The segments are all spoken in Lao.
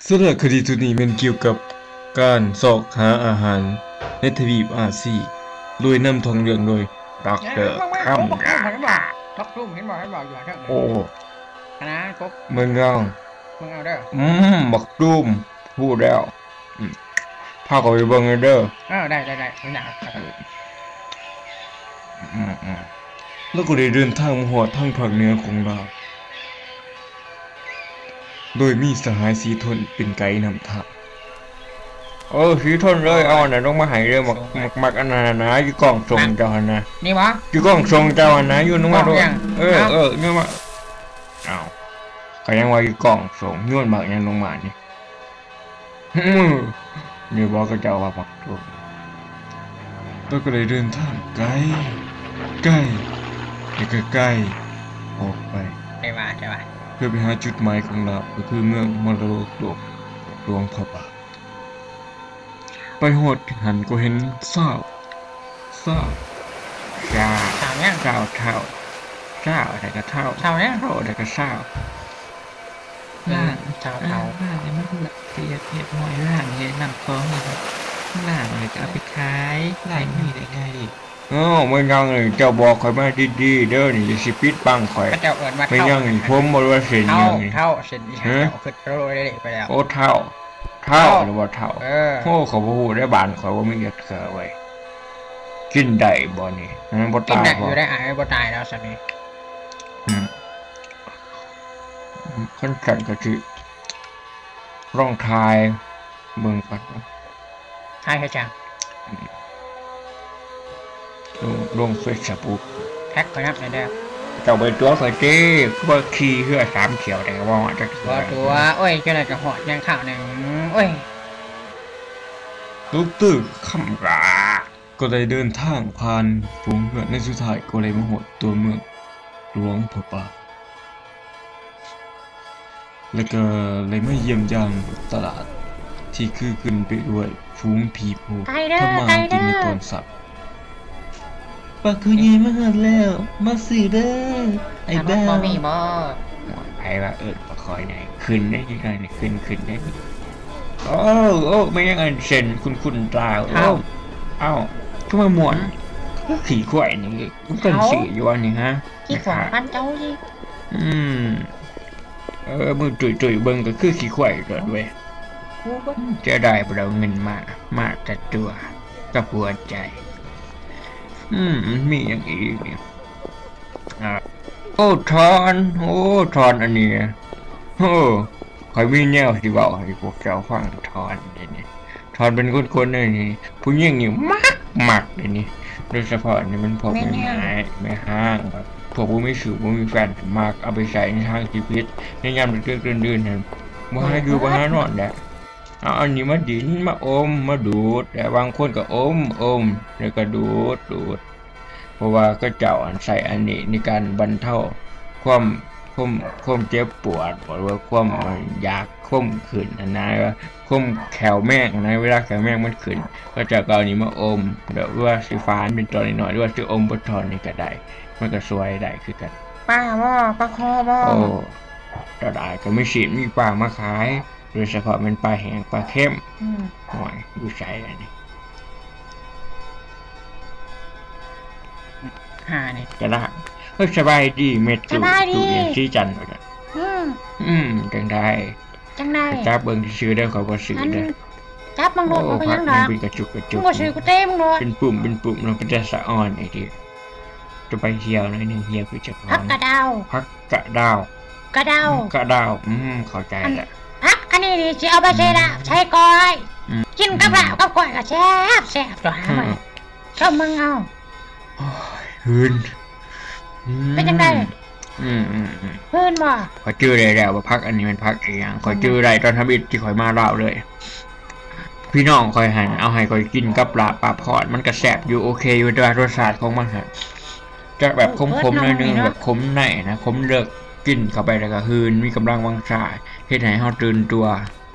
ສາລະຄະດີຊຸດນີ້ແມ່ນກ່ຽວກັບການຊອກຫາອາຫານໃນທະວີບອາຊີ ໂດຍນຳທ້ອງເລື່ອງໂດຍ ດອກເຕີ ຄຳກາ. ດອກຕຸ້ມ ເຫັນບໍ່ ເຫັນບໍ່ ຢູ່ທາງເທິງ ໂອ້ ອັນນັ້ນກົບ ເບິ່ງເອົາ ເບິ່ງເອົາເດີ. ອືມ ບັກຕຸ້ມ ຮູ້ແລ້ວ. ອືມ ພາຂ້ອຍໄປເບິ່ງແດ່ເດີ. ເອີ ໄດ້ ໄດ້ ໄດ້ ບໍ່ຍາກ. ອືມ ອືມ ແລ້ວກໍໄດ້ເດີນທາງມາຮອດທາງພາກເໜືອຂອງລາວ ໂດຍມີສະຫາຍສີທົນເປັນໄກນຳທາງ. ເອີ ສີທົນເອີຍ ເອົາອັນນັ້ນລົງມາໃຫ້ເດີ ໝາກ ໝາກ ໝາກອັນນັ້ນນະ ຢູ່ກ້ອງສົ່ງເຈົ້າຫັ້ນນະ. ນີ້ຫວາ? ຢູ່ກ້ອງສົ່ງເຈົ້າຫັ້ນນະ ຢູ່ລົງມາໂລດ. ເອີ ເອີ ໂຍນມາ. ເອົ້າ ກໍຍັງວ່າຢູ່ກ້ອງສົ່ງ ໂຍນໝາກຫຍັງລົງມານີ້? ນີ້ບໍ່ ເຂົາເຈົ້າວ່າໝາກທຸ່ມ. ແລ້ວກໍໄດ້ເດີນທາງໄກ ໄກ ແລະກໍໄກອອກໄປ ໄປວ່າ ໄປວ່າ ເພື່ອໄປຫາຈຸດໝາຍຂອງລາວ ກໍຄືເມືອງມໍລະດົກໂລກ ຫຼວງພະບາງ. ໄປຮອດຫັ້ນກໍເຫັນຊາວ ຊາວ ຊາວ ຊາວຫຍັງ? ຊາວເຖົ້າ ຊາວ ແລ້ວກໍເຖົ້າ ຊາວຫຍັງ? ເຖົ້າ ແລ້ວກໍຊາວ. ລ້າງ ເອີ ເຖົ້າໆ ລ້າງໃຫ້ມັນລະອຽດຮຽບຮ້ອຍ ລ້າງໃຫ້ນ້ຳຂອງ ລ້າງແລ້ວກໍເອົາໄປຂາຍ ລ້າງມີໄດ້ງ່າຍ. ໂອ້ ແມ່ນຫຍັງນີ້ ເຈົ້າບອກຂ້ອຍມາດີໆເດີ ນີ້ຊິປິດບັງຂ້ອຍ. ເຂົາເຈົ້າເອີ້ນວ່າ ແມ່ນຫຍັງນີ້ ເຖົ້າ ຜົມບໍ່ ຫຼືວ່າເສັ້ນຫຍັງນີ້? ເຖົ້າ ເສັ້ນອີຫຍັງ ເຈົ້າຄືໂຕເລກໄປແລ້ວ. ໂອ້ ເຖົ້າ ເຖົ້າ ເຖົ້າ ຫຼືວ່າເຖົ້າ? ເອີ ໂອ້ ຂ້ອຍບໍ່ຮູ້ເດ້ ບ້ານຂ້ອຍບໍ່ມີຈັກເທື່ອເວີຍ. ກິນໄດ້ບໍ່ນີ້? ມັນບໍ່ຕາຍບໍ່? ກິນໄດ້ຢູ່ໄດ໋ອ້າຍ ບໍ່ຕາຍດອກສ່ຳນີ້. ອືມ ຄັນຊັ້ນກໍຊິລອງຖ່າຍເບິ່ງກ່ອນ. ຖ່າຍເຮັດຫຍັງ? ລົງ ລົງເຟສບຸກ ແທັກຂ້ອຍນຳແດ່ເດີ. ເຈົ້າໄປຕົວະຂ້ອຍຕິ ຄືວ່າຂີ່ເຮືອສາມຖ້ຽວແຕ່ກໍບໍ່ຮອດຈັກເທື່ອ. ບໍ່ຕົວະ ໂອ້ຍ ຈັ່ງໃດກໍຮອດຢ່າງຄາວໜຶ່ງ ໂອ້ຍ. ດອກເຕີ ຄຳກາ ກໍໄດ້ເດີນທາງຜ່ານຝູງເຮືອ ໃນສຸດທ້າຍກໍໄດ້ມາຮອດຕົວເມືອງຫຼວງພະບາງ ແລ້ວກໍໄດ້ມາຢ້ຽມຢາມຕະຫຼາດ ທີ່ຄືຂຶ້ນໄປດ້ວຍຝູງຜີໂພງ ໄກເດີ ທຳມາຫາກິນໃນຕອນເຊົ້າ. ປາຄູໃຫຍ່ມາຮອດແລ້ວ ມາຊື້ເດີ ໄອ້ບ່າວ. ບໍ່ມີບໍ່? ໃຜວ່າເອີ້ນປາຄໍໃຫຍ່? ຂຶ້ນໄດ້ ນີ້ ຂຶ້ນ ຂຶ້ນໄດ້. ໂອ້ ໂອ້ ແມ່ນຫຍັງອັນເສັ້ນຄຸ້ນໆຕາ? ເອົ້າ ເອົ້າ ຄືມາມ່ວນ ຄືຂີ້ຄວາຍນີ້ ມັນເປັນສີຢູ່ອັນນີ້ຮະ? ຂີ້ຂວາງປານເຈົ້າອີກ. ອືມ ເອີ ມືຕຸ້ຍໆ ເບິ່ງກໍຄືຂີ້ຄວາຍໂລດເວີຍ. ເສຍດາຍບໍ່ໄດ້ເອົາເງິນມາ ມາແຕ່ຕົວກັບຫົວໃຈ. ອືມ ມັນມີຫຍັງອີກນີ້? ອາ ໂອ້ ທ່ອນ ໂອ້ ທ່ອນອັນນີ້ ໂອ້ ຂ້ອຍມີແນວຊິເວົ້າໃຫ້ພວກເຈົ້າຟັງ. ທ່ອນນີ້ ທ່ອນເປັນຄົນໆ ເດ້ນີ້ ຜູ້ຍິງນີ້ມັກ ມັກເດ້ນີ້ ໂດຍສະເພາະນີ້ແມ່ນພວກແມ່ໝ້າຍ ແມ່ຮ້າງ ພວກບໍ່ມີຊູ້ບໍ່ມີແຟນ ມັກເອົາໄປໃຊ້ໃນທາງທີ່ຜິດ ໃນຍາມດຶກໆ ດື່ນໆ ຫັ້ນ ບໍ່ຫາຢູ່ບໍ່ຫານອນແຫຼະ. ເອົາອັນນີ້ມາດິນ ມາອົມ ມາດູດ ແລະບາງຄົນກໍອົມ ອົມ ແລ້ວກໍດູດ ດູດ ເພາະວ່າເຂົາເຈົ້າ ອັນ ໃຊ້ອັນນີ້ໃນການບັນເທົາຄວາມ ຄວາມ ຄວາມເຈັບປວດ ຫຼືວ່າຄວາມຢາກ ຄວາມຂຶ້ນຫັ້ນນະ ຄວາມແຂ້ວແມງນະ ເວລາແຂ້ວແມງມັນຂຶ້ນ ເຂົາເຈົ້າກໍເອົານີ້ມາອົມ ແບບວ່າຊິຝານເປັນຕອນນ້ອຍໆ ຫຼືວ່າຊິອົມເປັນທ່ອນນີ້ກໍໄດ້ ມັນກໍຊ່ວຍໄດ້ຄືກັນ. ປາບໍ່? ປາຄໍບໍ່? ໂອ້ ຕະຫຼາດກໍມີຊີ້ນມີປາມາຂາຍ ໂດຍສະເພາະແມ່ນປາແຫ້ງ ປາເຄັມ. ອືມ ໂອ້ຍ ຢູ່ໃສລະນີ້ ຫານີ້ ກະລະ. ເອີ ສະບາຍດີແມ່ຕູ້ ສະບາຍດີ ຕູ້ເອັນຊີຈັນ. ອືມ ອືມ ຈັ່ງໃດ? ຈັ່ງໃດ? ໄປຈັບເບິ່ງຊື່ໆເດີ ຂ້ອຍບໍ່ຊື້ເດີ. ຈັບມັນໂລດ ບໍ່ເປັນຫຍັງດອກ ມັນເປັນກະຈຸກກະຈຸກ ບໍ່ຊື້ກູເຕະມັນໂລດ ເປັນປຸ່ມເປັນປຸ່ມເນາະ ເປັນຕາສະອອນອີ່ຫຼີ. ຈະໄປທ່ຽວໜ້ອຍໜຶ່ງ ເຮົຍຄືຈະພອນ ຜັກກະດາວ ຜັກກະດາວ ກະດາວ ອືມ ກະດາວ ອືມ ເຂົ້າໃຈລະ. ຜັກອັນນີ້ນີ້ຊິເອົາໄປໃສ່ລາບ ອືມ ໃສ່ກ້ອຍ ອືມ ກິນກັບລາບກັບກ້ອຍກໍແຊບ ແຊບຕົວະ. ອືມ ຊອບເບິ່ງເອົາ. ໂອ້ຍ ຫືນ ອືມ ເປັນຈັ່ງໃດ? ອືມໆໆ ຫືນບໍ່? ຂ້ອຍຈື່ໄດ້ແລ້ວວ່າຜັກອັນນີ້ແມ່ນຜັກອີ່ຫຍັງ ຂ້ອຍຈື່ໄດ້ຕອນທຳອິດທີ່ຂ້ອຍມາລາວເລີຍ. ພີ່ນ້ອງຂ້ອຍຫັ້ນເອົາໃຫ້ຂ້ອຍກິນກັບລາບປາພອດ ມັນກະແຊບຢູ່ ໂອເຄຢູ່ ແຕ່ວ່າລົດຊາດຂອງມັນຫັ້ນຈະແບບຂົມໆໜ້ອຍໜຶ່ງ ແບບຂົມໃນນະ ຂົມເລິກ ກິນເຂົ້າໄປແລ້ວກະຫື່ນ ມີກຳລັງວັງຊາ ເຮັດໃຫ້ເຮົາຕື່ນຕົວ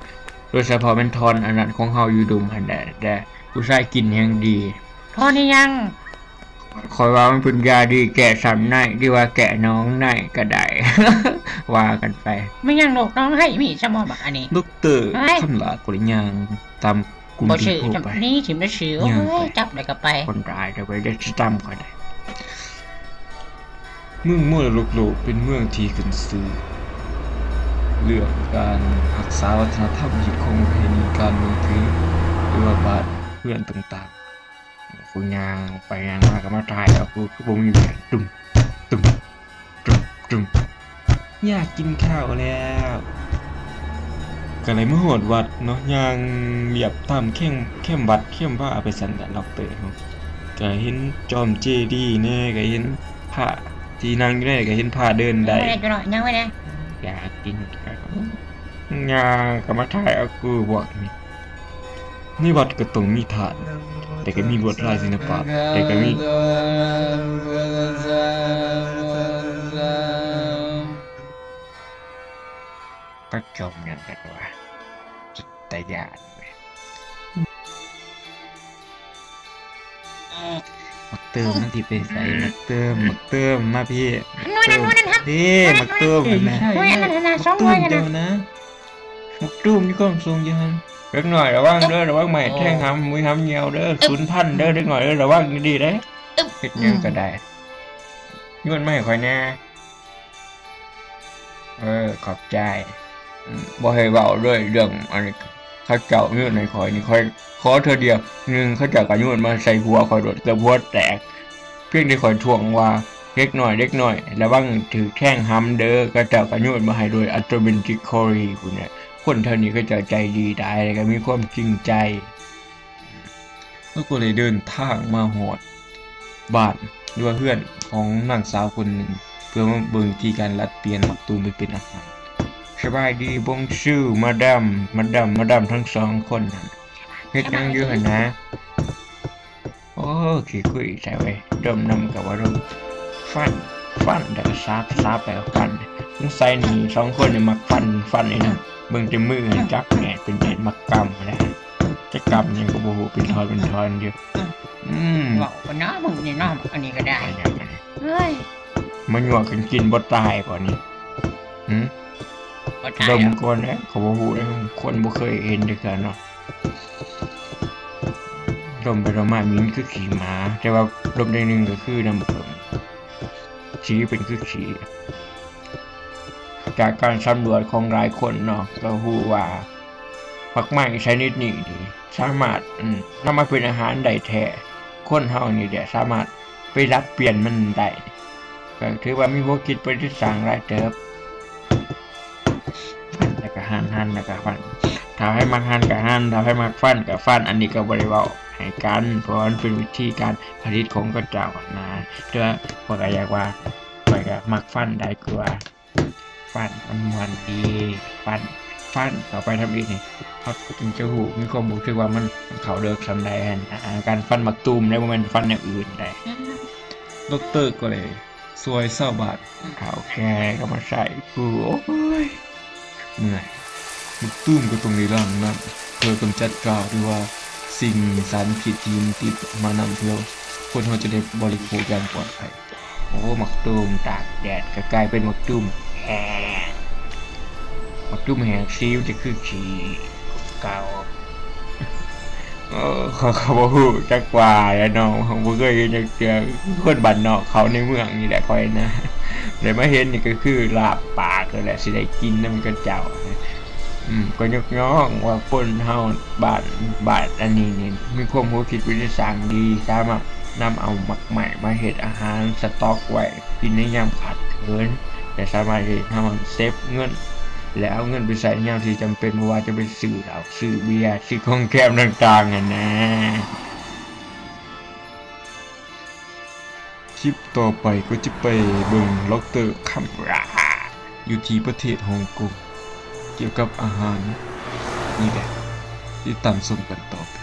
ໂດຍສະເພາະແມ່ນທ່ອນອັນນັ້ນຂອງເຮົາຢູ່ດົມຫັ້ນແຫຼະ ແຕ່ຜູ້ຊາຍກິນແຮງດີ. ທ່ອນອີ່ຫຍັງ? ຂ້ອຍວ່າມັນເປັນຢາດີແກ້ຊ້ຳໃນ ຫຼືວ່າແກ້ໜອງໃນກໍໄດ້ ວ່າກັນໄປ. ແມ່ນຫຍັງລູກ ນ້ອງໃຫ້ມີສະໝໍບັກອັນນີ້. ດອກເຕີ ເອີຍ ຄຳຫຼາກໍໄດ້ຍ່າງຕາມກຸ່ມທີ່ໂທໄປ. ນີ້ຖິ້ມໄດ້ຊື່ ໂອ້ຍ ຈັບໄດ້ກໍໄປ. ຄົນຮ້າຍເດີ ໄປໄດ້ຊິຕຳຂ້ອຍໄດ້. ເມືອງມໍລະດົກໂລກເປັນເມືອງທີ່ຂຶ້ນຊື່ເລື່ອງການຮັກສາວັດທະນະທຳ, ຮີດຄອງປະເພນີ, ການເມືອງຖື ຫຼືວ່າບ້ານເຮືອນຕ່າງໆ. ກູຍ່າງໄປຍ່າງມາກໍມາຖ່າຍເອົາ ກູຄືບໍ່ມີແບບ ຕຸ້ມ ຕຸ້ມ ຕຸ້ມ ຕຸ້ມ. ຢາກກິນເຂົ້າແລ້ວ ກໍເລີຍມາຮອດວັດເນາະ, ຍ່າງລຽບຕາມແຄມ ແຄມວັດແຄມວາໄປຊັ້ນແຫຼະ ດອກເຕີເນາະ. ກໍເຫັນຈອມເຈດີແດ່ ກໍເຫັນພະທີ່ນັ່ງຢູ່ໃນ ກໍເຫັນພະເດີນໄດ້. ຍັງໄວ້ແດ່ ຍັງໄວ້ແດ່. ຢາກກິນເຂົ້າ ຍ່າງກໍມາຖ່າຍເອົາ ກູບອກນີ້. ໃນວັດກໍຕ້ອງມີທາດ ແຕ່ກໍມີລວດລາຍສິລະປະ ແຕ່ກໍມີ ປະຈົມຫຍັງກັນວະ ຕາຢ້ານເວີຍ. ບັກເຕີມມັນຊິໄປໃສ? ບັກເຕີມ ບັກເຕີມ ມາພີ້. ໜ່ວຍນັ້ນ ໜ່ວຍນັ້ນ ຮັບ ເດ້ ບັກເຕີມຫັ້ນນະ ໜ່ວຍນັ້ນນະ ສອງໜ່ວຍຫັ້ນນະ ບັກເຕີມເຈົ້ານະ. ໝາກຕູມຢູ່ກ້ອງສູງຢູ່ຫັ້ນ. ເດັກນ້ອຍລະວັງເດີ ລະວັງໄມ້ແທງຫຳ ມີຫຳຍ່ຽວເດີ. ສູນພັນເດີ ເດັກນ້ອຍເດີ ລະວັງດີໆເດ້. ເຮັດຫຍັງກໍໄດ້ ໂຍນມາໃຫ້ຂ້ອຍແດ່. ເອີ ຂອບໃຈ. ບໍ່ໃຫ້ເວົ້າເລີຍເລື່ອງອັນນີ້ ເຂົາເຈົ້າໂຍນໃຫ້ຂ້ອຍນີ້ ຂ້ອຍຂໍເທື່ອດຽວໜຶ່ງ ເຂົາເຈົ້າກໍໂຍນມາໃສ່ຫົວຂ້ອຍໂລດ ເກືອບຫົວແຕກ. ພຽງແຕ່ຂ້ອຍທ້ວງວ່າ ເດັກນ້ອຍ ເດັກນ້ອຍ ລະວັງຖືກແທງຫຳເດີ ເຂົາເຈົ້າກໍໂຍນມາໃຫ້ໂດຍອັດໂຕເມຕິກຄໍລີພຸ້ນແຫຼະ. ຄົນແຖວນີ້ເຂົາເຈົ້າໃຈດີຫຼາຍ ແລະກໍມີຄວາມຈິງໃຈ. ເຮົາກໍໄດ້ເດີນທາງມາຮອດບ້ານ ຫຼືວ່າເຮືອນຂອງນາງສາວຄົນໜຶ່ງ ເພື່ອມາເບິ່ງວິທີການດັດປ່ຽນໝາກຕູມໄປເປັນອາຫານ. ສະບາຍດີ ບອງຊູ ມາດາມ ມາດາມ ມາດາມທັງສອງຄົນຫັ້ນ ເຮັດຫຍັງຢູ່ຫັ້ນນະ? ໂອ້ ຂີ້ຄຸຍແທ້ເວີຍ ດົມນຳກໍບໍ່ດົມ ຟັນ ຟັນ ແລ້ວກໍສາບ ສາບ ແລ້ວກໍຟັນ. ສົງໄສນີ້ສອງຄົນນີ້ມັກຟັນ ຟັນອີ່ຫຍັງ ເບິ່ງແຕ່ມື ຈັບແໜ້ເປັນແໜ້ ມັກກຳແຫຼະ ຈັກກຳຫຍັງກໍບໍ່ຮູ້ ເປັນທ່ອນເປັນທ່ອນຢູ່. ອືມ ເວົ້າກັນນະ ມຶງນີ້ເນາະ ອັນນີ້ກໍໄດ້ ເອີຍ ມາຍົວກັນກິນບໍ່ຕາຍບໍ່ນີ້? ຫື ບໍ່ຕາຍ ດົມກ່ອນແຫຼະ ເຂົາບໍ່ຮູ້ເດ້ ຄົນບໍ່ເຄີຍເຫັນຈັກເທື່ອເນາະ. ດົມໄປດົມມາ ມີ ມັນຄືຂີ້ໝາ ແຕ່ວ່າດົມໜ້ອຍໜຶ່ງກໍຄືນ້ຳເຜິ້ງ ສີເປັນຄືຂີ້. ຈາກການສຳຫຼວດຂອງຫຼາຍຄົນເນາະ ກໍຮູ້ວ່າໝາກໄມ້ຊະນິດນີ້ນີ້ ສາມາດ ອືມ ນຳມາເປັນອາຫານໄດ້ແທ້. ຄົນເຮົານີ້ແຫຼະສາມາດໄປດັດປ່ຽນມັນໄດ້ ກໍຖືວ່າມີຫົວຄິດປະດິດສ້າງຫຼາຍເຕີບ. ແລ້ວກໍຫັນ ຫັນ ແລ້ວກໍຟັນ ຖ້າໃຜມັກຫັນກໍຫັນ ຖ້າໃຜມັກຟັນກໍຟັນ. ອັນນີ້ກໍບໍ່ໄດ້ເວົ້າໃຫ້ກັນ ເພາະວ່າມັນເປັນວິທີການຜະລິດຂອງເຂົາເຈົ້ານະ ແຕ່ວ່າຂ້ອຍກໍຢາກວ່າ ຂ້ອຍກໍມັກຟັນຫຼາຍກວ່າຟັນ ມັນມ່ວນດີ. ຟັນ ຟັນເຂົ້າໄປທຳອິດນີ້ ເຮົາຈຶ່ງຈະຮູ້ ມີຄວາມຮູ້ສຶກວ່າມັນເຂົ້າເລິກສ່ຳໃດຫັ້ນນະ. ການຟັນໝາກຕູມເດ້ ບໍ່ແມ່ນຟັນແນວອື່ນໃດ. ດອກເຕີກໍເລີຍ ຊ່ວຍຊາວບ້ານ ເຖົ້າແກ່ກໍມາໃສ່ກູ ໂອ້ຍ ເມື່ອຍ. ໝາກຕູມກໍຕ້ອງໄດ້ລ້າງນ້ຳ ເພື່ອກຳຈັດກາວ ຫຼືວ່າສິ່ງສານພິດທີ່ມັນຕິດມານຳ ເພື່ອຄົນເຮົາຈະໄດ້ບໍລິໂພກຢ່າງປອດໄພ. ໂອ້ ໝາກຕູມຕາກແດດກໍກາຍເປັນໝາກຕູມແຫ້ງ ໝາກຕູມແຫ້ງ ສີມັນຈະຄືຂີ້ເກົ່າ. ເອີ ຂ້ອຍກໍບໍ່ຮູ້ຈັກວ່າແຫຼະເນາະ ບໍ່ເຄີຍເຫັນຈັກເທື່ອ ຄືຄົນບ້ານນອກເຂົ້າໃນເມືອງນີ້ແຫຼະຂ້ອຍນະ ໄດ້ມາເຫັນນີ້ກໍຄືລາບປາກແລ້ວແຫຼະ ຊິໄດ້ກິນນຳເຂົາເຈົ້າ. ອືມ ກໍຍົກຍ້ອງວ່າຄົນເຮົາບ້ານ ບ້ານອັນນີ້ນີ້ ມີຄວາມຮູ້ຄິດວິທີສ້າງດີ ສາມາດນຳເອົາໝາກໄມ້ມາເຮັດອາຫານສະຕັອກໄວ້ກິນໃນຍາມຂາດເຂີນ ແລະ ສາມາດເຮັດໃຫ້ເຮົາເຊບເງິນ ແລະ ເອົາເງິນໄປໃຊ້ໃນຍາມທີ່ຈຳເປັນ ບໍ່ວ່າຈະໄປຊື້ເຫຼົ້າ ຊື້ເບຍ ຊື້ຂອງແກ້ມຕ່າງໆຫັ້ນນະ. ຄລິບຕໍ່ໄປກໍຈະໄປເບິ່ງ ລັອກເຕີ ຄຳຣາ ຢູ່ທີ່ປະເທດຮົງກົງ ກ່ຽວກັບອາຫານນີ້ແຫຼະ ຕິດຕາມຊົມກັນຕໍ່ໄປ.